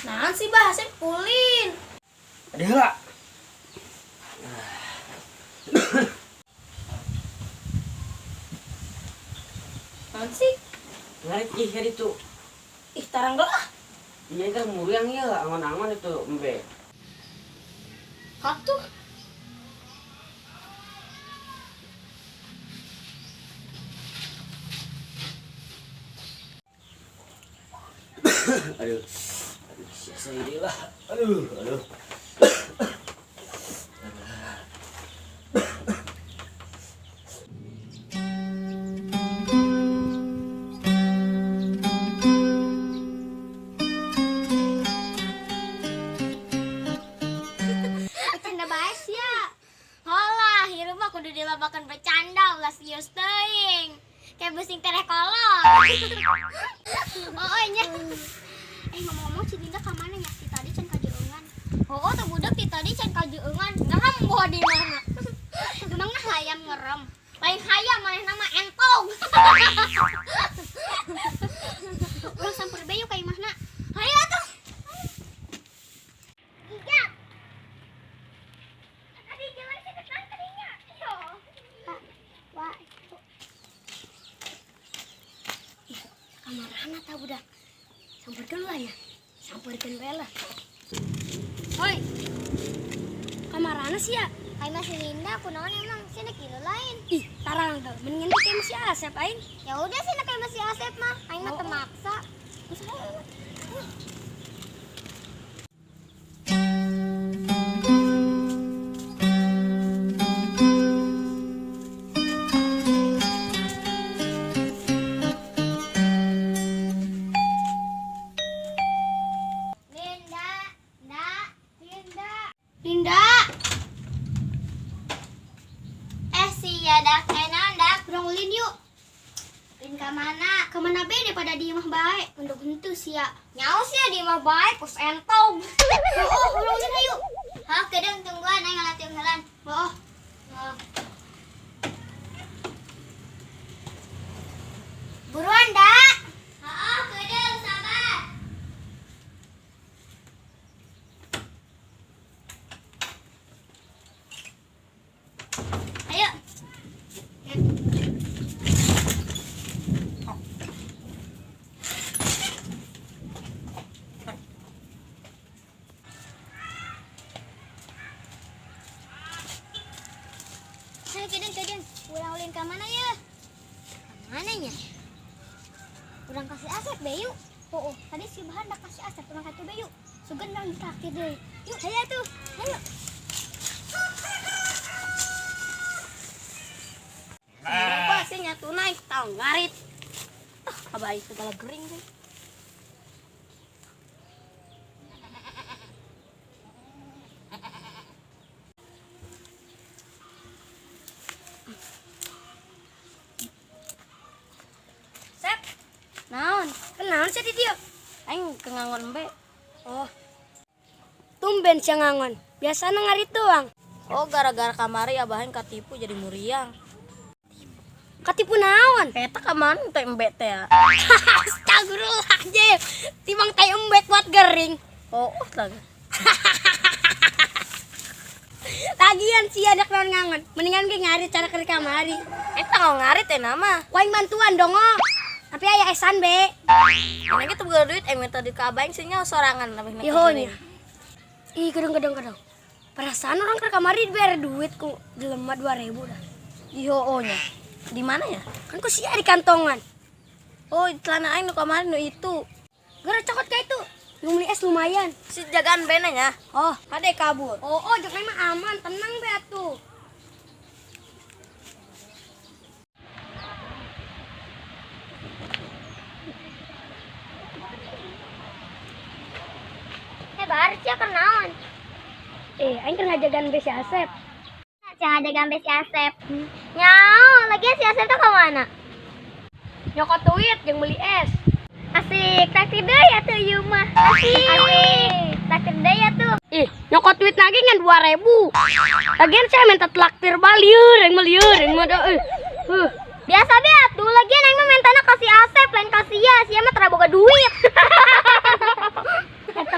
Naon sih Bah, Asep kulin. Ada heula. Naon sih? Ngarit ih hari itu. Ih, tarang ah. Iya kan muriang ya, angon-angon itu embe. Atuh. Aduh. Aduh, sia ini lah. Aduh, aduh. Bercanda bae sia. Holah, hirup mah kudu dilobakeun bercanda ulah serius teuing. Kayak besing tereh kolot. Oh, nya. Eh, ngomong-ngomong si Dinda ka mana nya? Ti tadi can kajeungan. Oh, teh budak ti tadi can kajeungan. Ngerem boh di mana. Emangna hayam ngerem. Lain hayam manehna mah entong. Urang samper be yuk ka imahna. Hayu atuh. Gigap. Tadi jalan sih ke tadinya. Yo. Wah. Ih, kamarana tah budak. Samperkeun lah ya. Samperkeun we lah. Hoi. Kamarana sih ya? Hai masih Linda, kunaon emang sih nek kieu lain. Ih, tarang tah. Mendingan teh kayak masih Asep aing. Ya udah sih nek masih Asep mah, aing mah Oh, teu oh. maksa. Geus hayu. Linda, Linda, Linda. Linda. Eh sia dak, eh naon dak, urang ulin yuk. Ulin ka mana? Ka mana be daripada di imah bae. Untuk henteu sia. Nyaho sia di imah bae kus entong. Oh, urang ulin hayu. Hah, kedeung tungguan aing ngalatih heula. Oh, Oh. Buruan dak. Heeh, kedeung sabar. Ayo. Ayo kedeung kedeung. Urang ulin ka mana ya? Ka mana nya? Urang kasih Asep be yuk. Oh, tadi si Bahan dah kasih Asep, urang kasih be yuk. Sugan urang ditraktir deui. Yuk, hayu tuh. Hayu. Apa sih nyatu naik tau ngarit. Ah, abai segala gering deh. Sep, Naon? kenaon sih di dieu? Aing ke ngangon embe. Oh. Tumben sia ngangon. Biasana ngarit doang. Oh, gara-gara kamari abah aing katipu jadi muriang. Katipu naon? Eta ka mana teh embe teh ya? Astagfirullahaladzim. Timang tai embe kuat gering. Oh, lagi. Lagian sih ada naon ngangon. Mendingan ge ngarit cara keur kamari. Eta nggak ngarit teh nama. Ku aing bantuan dong oh. Tapi aya esan be. Mana ge teu boga duit aing minta duit ka abah aing sia sorangan abah Iho nya. Ih, gedung gedung gedung. Perasaan orang keur kamari dibere duit ku jelema 2000 dah. Iho oh nya. Di mana ya? Kan ku sia di kantongan. Oh, celana aing nu kamari nu itu. Geura cokot ka itu. Nu beli es lumayan. Si jagaan bena nya. Oh, Hade kabur. oh, jeung aing mah aman, tenang be atuh. Eh, bar sia keur naon? Eh, aing keur ngajagaan be si Asep. Sia ngajagaan be si Asep. Nyao, lagi si Asep tuh ka mana? Nyokot duit jeung beli es. Asik, takdir deui atuh ieu mah. Asik. Asik. Takdir deui atuh. Ih, nyokot duit lagi ngan 2000. Lagian saya minta traktir balieur, aing mah lieur, aing mah da euy. Huh. Biasa be atuh, lagian aing mah mentana ka si Asep, lain ka sia, sia mah tara boga duit. Eta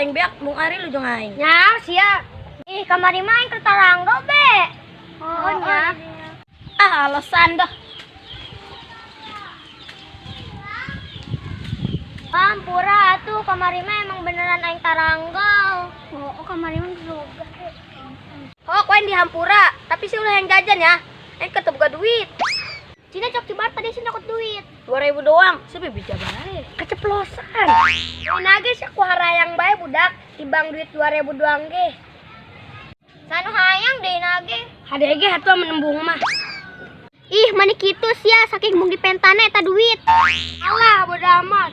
aing beak mung ari lu jeung aing. Nya sia. Ih, kamari mah aing keur taranggo be. Oh, nya. Ah, alasan dah. Ampura atuh kamari mah emang beneran aing taranggo. Oh, kamari mah juga. Oh, koin di hampura, tapi sih ulah yang jajan ya. Aing ketemu boga duit. Cina cok cibar tadi sih nyokot duit. 2000 doang, sih bija bae. Keceplosan. Lain ge sia ku harayang bae budak, tibang duit 2000 doang ge. Sanu hayang deui nage. Hade ge atuh menembung mah. Ih, mani kitu sia saking mung dipentana eta duit. Alah, bodo amat.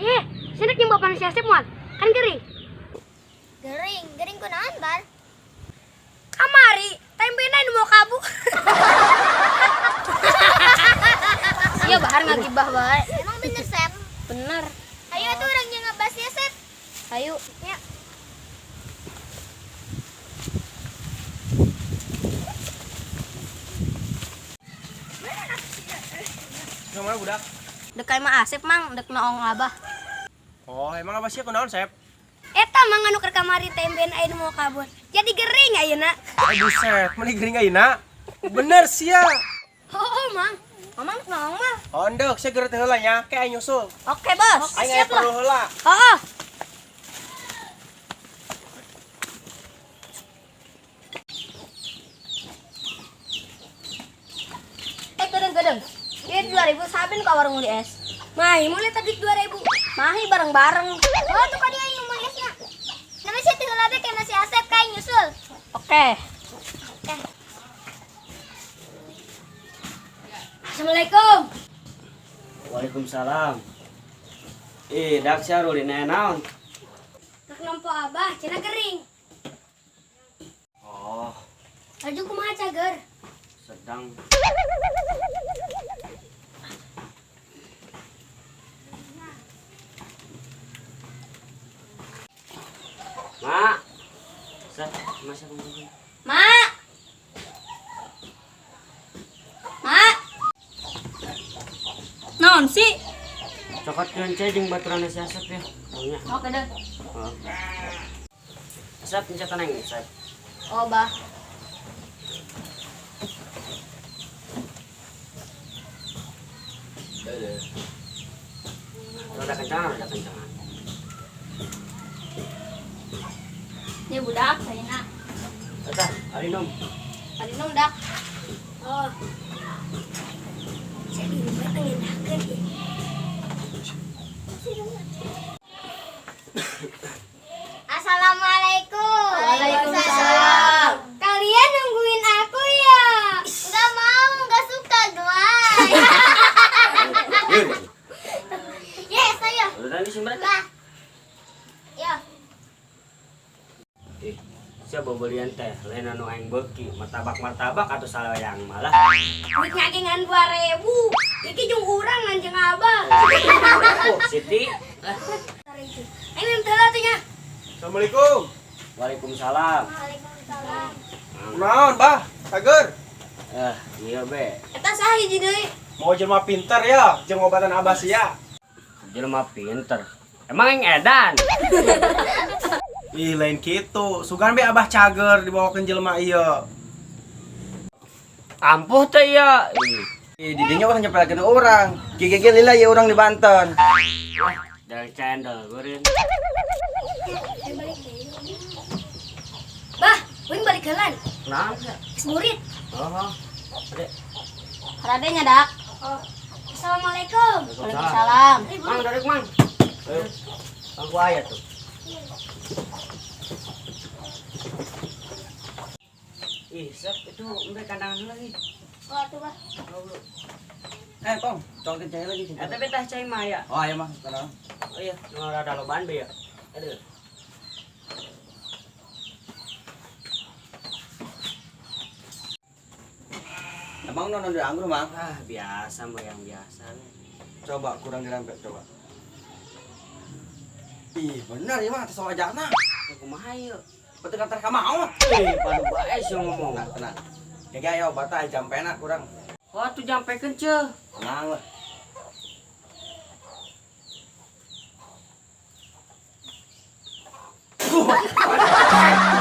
Ih, sini jeung bapak si Asep moal. Kan gering. Gering, gering kunaon, Bar? Kamari, tempena nu mau kabu. Sia bahar ngagibah bae. Emang bener, Sep? Bener. Ayo atuh urang jeung ngebahas ya, Sep. Ayo. Ya. Kemana budak? Dek aing mah Asep mang, dek noong abah. Oh, emang apa sih kunaon, Sep? Eta mang anu keur kamari temben aya nu mau kabur. Jadi gering ayeuna. Aduh, Sep, meni gering ayeuna. Bener sia. Oh, mang. Mamang dek noong mah. Oh, endek, sia geura teh heula nya, ke aing nyusul. Oke, Bos. Aing aya perlu heula. Heeh. Eh, gedeng-gedeng. Ini 2000 sabin ka warung beli es. Mahi mulai tadi 2000. Mahi bareng-bareng. Oh, tuh kali aing ngomong esnya. Nama sih teh heula be kayak masih Asep kayak nyusul. Oke. Assalamualaikum. Waalaikumsalam. Ih, dak sia rulina naon? Rek nempo abah cenah gering. Oh, Laju kumaha cager? Sedang. Mak. Sep, masih aku. Mak. Mak. Naon sih? Cokot keun jeung baturan si Asep ya. Taunya. Oke deh. Oh. Asep pencet neng, Asep. Oh, bah. Rada kencangan, rada kencangan. Ini budak, saya nak. Eta, ari nom. Ari nom dak. Oh. Saya di rumah ngenakeun ieu. Assalamualaikum. Waalaikumsalam. Kalian nungguin aku ya? Enggak mau, enggak suka, gelai. Yes, ayo. Udah tadi sih mereka. Lah. Ya. Ih, siapa belian teh? Lain anu aing beuki, martabak-martabak atau salayang malah. Duit nyagengan 2000. Iki jeung urang ngan jeung abah. Oh, Siti. Lah. Aing mem teu atuh nya. Assalamualaikum. Waalaikumsalam. Waalaikumsalam. Kunaon, Bah? Cager. Eh, iya be. Eta saha hiji deui? Mau jelema pinter ya, jeung ngobatan abah sia. Jelema pinter. Emang aing edan. Ih, lain kitu. Sugan be abah cager dibawakeun jelema ieu. Ampuh teh ieu. Ih, didinya urang nyepelkeun urang. Gigi lila ye urang di Banten. Wah, dari cendol geureun. Bah, uing balik heula. Naon sih? Geus murid. Oh, Ade. Haradenya dak. Oh. Assalamualaikum. Waalaikumsalam. Mang, dari mang. Ayo. Bangku aya tuh. Ih, Sep, itu mereka kandangan lagi. Oh, tuh, Bah. Eh, Tong, congkin cai lagi. Eta betah cai mah ya. Oh, iya mah, kenal. Oh iya, nu rada lobaan be ya. Aduh. Emang non di anggur, Mang? Ah, biasa mah yang biasa. Coba kurang dirempet coba. Ih, bener ya mah, teh ajana. Ya kumaha ieu? Betul kan ka maot. Eh, padu bae sih ngomong. Tenang, tenang. Gege ayo bata jampena kurang. Wah, tuh jampekeun ceuh. Tenang lah. Aduh.